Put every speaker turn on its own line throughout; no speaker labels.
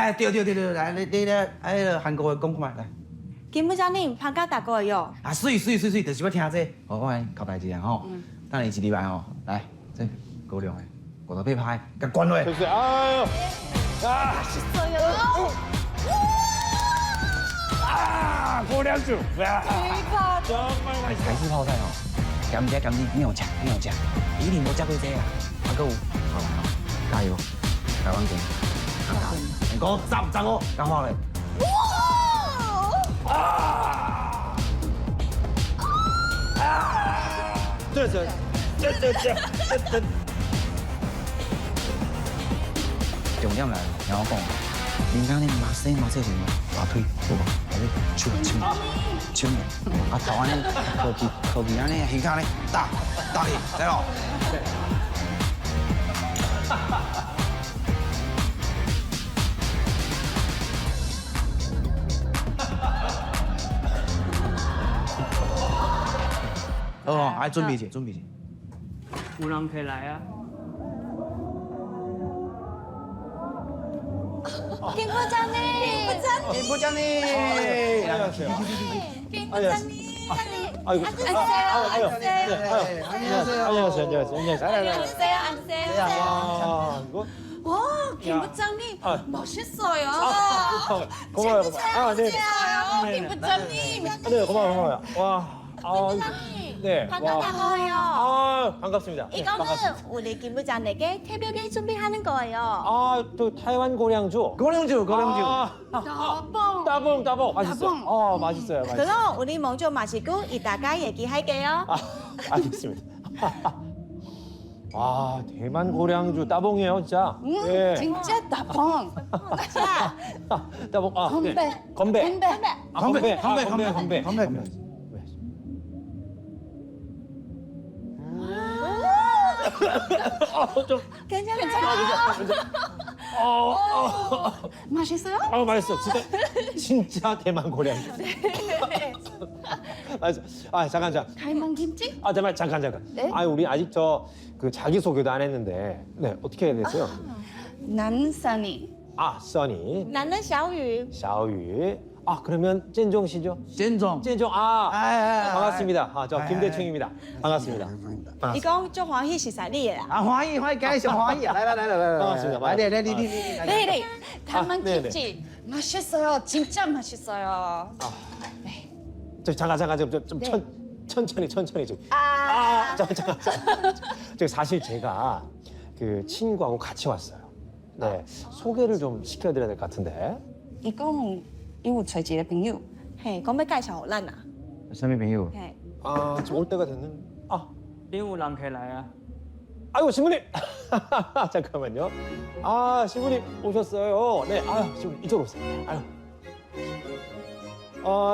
哎，對對對對，來你你咧，哎，韓國話講看覓來。
金部長您반갑다고요。
啊，媠媠媠媠，就是欲聽這個。好，我來交代一下吼，等下一禮拜吼，來，這高粱的58拍，共灌落。
就是，哎呦，啊！啊，高粱酒，啊！
台式泡菜吼，鹹食鹹你你有食，你有食，一定無食過這啊。啊，閣有，好來吼，加油，台灣雞，五十十五，講話咧。
哇！啊！啊！這這這這這這。
重點來了，聽我講，恁剛恁馬生馬這是大腿，有無？來你手手手，啊頭按呢，靠去靠去按呢，耳跤呢，打打去，知無？好，愛準備者，準備者。
有人客來啊！
金部長呢？
金部長呢？
金部長呢？
아이고,
앉으세요.
아유,
앉으세요.
안녕하세요, 안녕하세요, 안녕하세요.
앉으세요. 앉으세요.
아, 이거
와, 김 부장님
아.
멋있어요.
고마워요, 고마워요. 아, 네.
김 부장님.
네, 고마워요, 고마워요. 와, 아,
부장님.
네, 와.
반가워요.
아, 반갑습니다. 네,
이거는
반갑습니다.
우리 김 부장에게 새벽에 준비하는 거예요.
아, 또 타이완 고량주.
고량주, 고량주.
아,
따봉.
따봉, 따봉. 맛있어요.
따봉.
어, 맛있어요, 맛있어요.
그럼 우리 먼저 마시고 이따가 얘기할게요.
아, 알겠습니다. 아, 대만 고량주 따봉이에요, 진짜. 예.
진짜 따봉.
자,
따봉. 아,
건배.
네. 건배.
건배.
아, 건배. 아, 건배, 건배.
건배.
아, 좀.
괜찮아요?
어, 어.
맛있어요?
아, 맛있어. 진짜 진짜 대만 고량주. 맛있어. 아, 잠깐 잠깐.
대만 김치?
아, 잠깐 잠깐 잠깐.
네?
아, 우리 아직 저 그 자기 소개도 안 했는데. 네, 어떻게 해야 되세요?
난 써니.
아, 써니.
나는 小雨.
小雨. 아, 그러면 젠종 씨죠?
젠종.
젠종. 아,
아, 아,
반갑습니다. 아, 저
아,
김대충입니다. 반갑습니다.
伊講足歡喜熟識你的啦。
啊，歡喜歡喜，今日上歡喜啊！來來來來來來，
반갑습니다.
來來來，你你你，
네, 네. 대만
아, 네네.
김치. 맛있어요. 진짜 맛있어요.
저 잠깐 잠깐 좀
네.
천천히 천천히 좀. 아, 잠깐 잠깐 잠깐. 저 사실 제가 그 친구하고 같이 왔어요. 네, 소개를 좀 시켜드려야 될 것 같은데.
伊講伊有揣一个朋友，
嘿，講欲介紹予咱啊。
啥物朋友？
嘿，
아, 지금 올 때가 됐는. 아,
恁有人客來啊？
아이고 신부님. 잠깐만요. 아, 신부님 오셨어요. 네, 아유, 신부님 이쪽으로 오세요. 아유.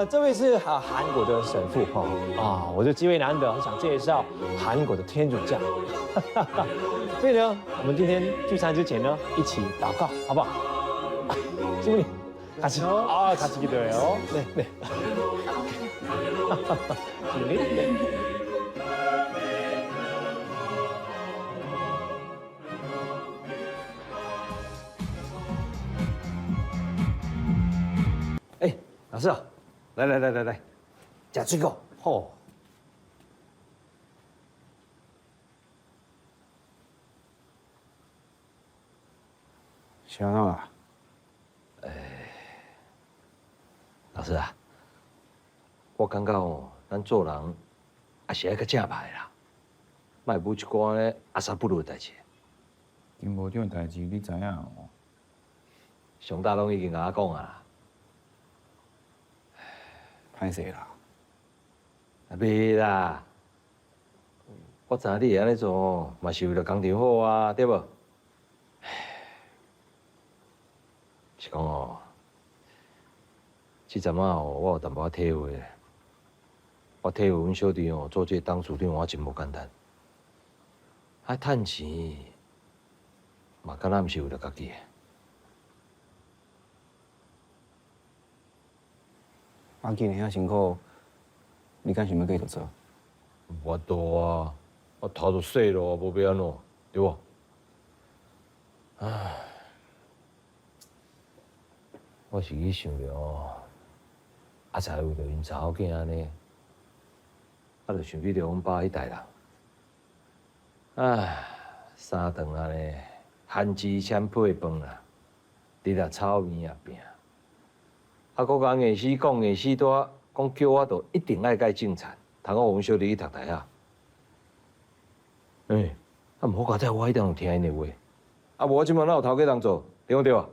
这位是啊韩国的神父哈啊，我就机会难得，很想介绍韩国的天主教。所以呢，我们今天聚餐之前呢，一起祷告，好不好？신부님 같이 아 같이 기도해요. 네 네. 신부님 네. 哎，老师啊，来来来来来，吃水果，吼。
是按怎啦？
老師啊，我感覺哦，咱做人也是愛較正派啦，莫舞一寡咧阿薩布魯的代誌。
金部長的代誌你知影哦？
上大攏已經共我講啊，
歹勢啦，
啊袂啦，我知影你會按呢做，嘛是為著工廠好啊，對無？是講哦，這陣仔哦，我有淡薄仔體會，我體會阮小弟哦做這個董事長，我真無簡單。啊，趁錢嘛，敢若毋是為著家己的。
啊，既然遐辛苦，你敢想欲繼續做？
無法度啊，我頭都洗咯，無欲按怎，對無？唉，我是去想著哦，阿才為著𪜶查某囝按呢，啊，就想起著阮爸彼代人。唉，三頓按呢，番薯攕配飯啦，日若炒麵也拚。啊，閣共硬死講，硬死拄講叫我著一定愛共伊種田，通好予阮小弟去讀大學。欸，啊，毋好佳哉，我彼當有聽𪜶的話。啊，無我這擺哪有頭家通做，對毋對啊？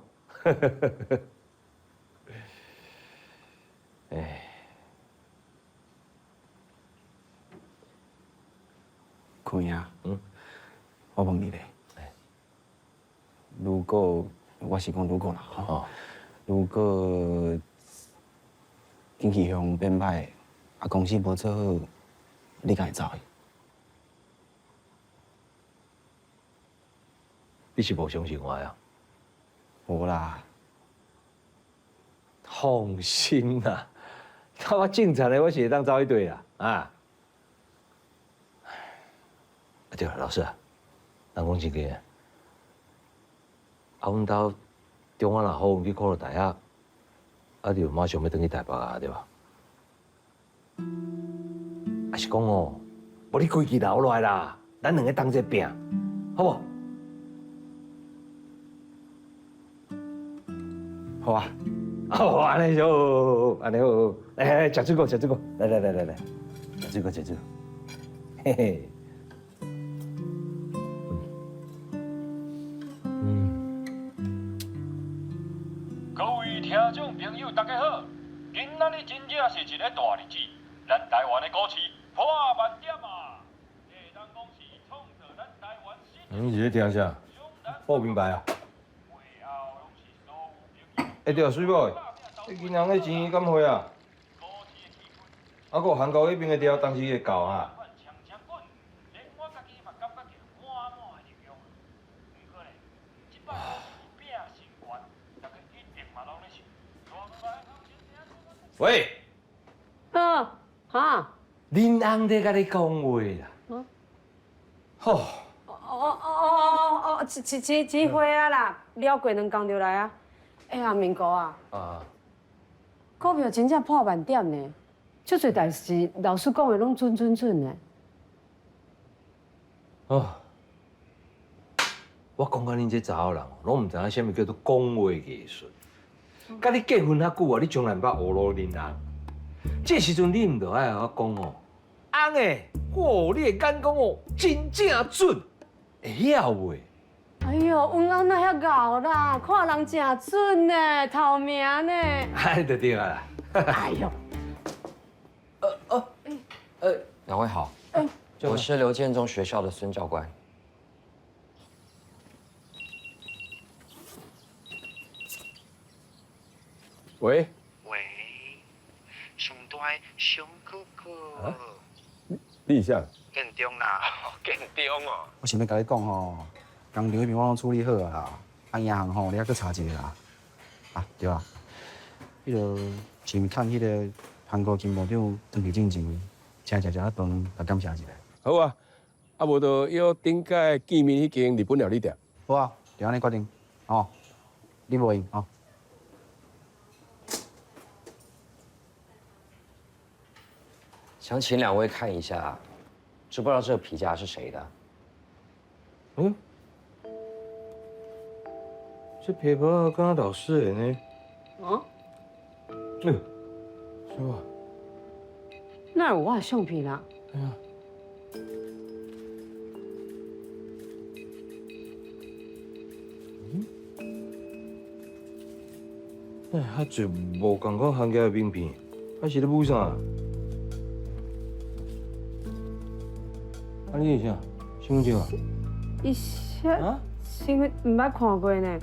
哎，
坤兄，我問你咧，如果我是講如果啦，吼，如果經濟上變歹，啊公司無做好，你敢會走去？
你是無相信我啊？
無啦。
放心啦，我正常的我是會當走去對啦，啊。啊對啦，老師啊，人講真個，啊，阮兜中啊若好運去考著大學，啊，就馬上欲轉去台北啊，對吧？啊是講哦，無你規氣留落來啦，咱兩个同齊拚，好無？
好啊。
好，按呢就好，按呢好，來來來，食水果，食水果，來來來來來，食水果，食水果，嘿嘿。
各位聽眾朋友，大家好！今仔日真正是一個大日子，咱台灣的股市破萬點啊！會當講是創造咱台灣新。
你是咧聽啥？報名牌啊？欸對啊，水某，你銀行的錢敢匯啊？啊，閣有韓國彼邊的料，當時會到啊？喂。
啊，哈？
恁翁咧共你講話啦。
嗯。
吼。
哦哦哦哦哦，錢錢錢匯啊啦，了過兩工就來啊。欸，阿明哥啊。
啊。
股票真正破萬點呢，足濟代誌老師講的攏準準準的。
哦。我講甲恁這查某人，攏毋知影啥物叫做講話藝術。佮你結婚遐久啊，你從來毋捌唬弄恁翁。這時陣你毋著愛共我講哦，翁欸，哦，你的眼光哦，真正準，會曉袂？
哎喲，阮翁哪遐𠢕啦，看人誠準呢，頭名呢。
按呢就對啊。
哎喲。
兩位好，我是劉建中學校的孫教官。
喂。
喂，上大上哥哥。
你是啥？
建中啦，建中哦。
我想欲共你講吼，工廠彼邊我攏處理好啊啦，啊銀行吼你猶閣查一下啦。啊對啊，彼个是毋趁彼个韓國金部長轉去進前，請食食仔飯，來感謝一下。
好啊，啊無就約頂擺見面彼間日本料理店。
好啊，就按呢決定，吼，你無閒吼。
想請兩位看一下，知不知道這個皮夾是誰的？
嗯，這皮包敢若老師的呢？
啊？
嗯，是吧？
哪有我的相片啦？
哎呀。嗯？哎，遐濟無仝款行業的名片，啊是咧舞啥？啊，你是啥？身份證啊？
伊寫身份毋捌看過呢。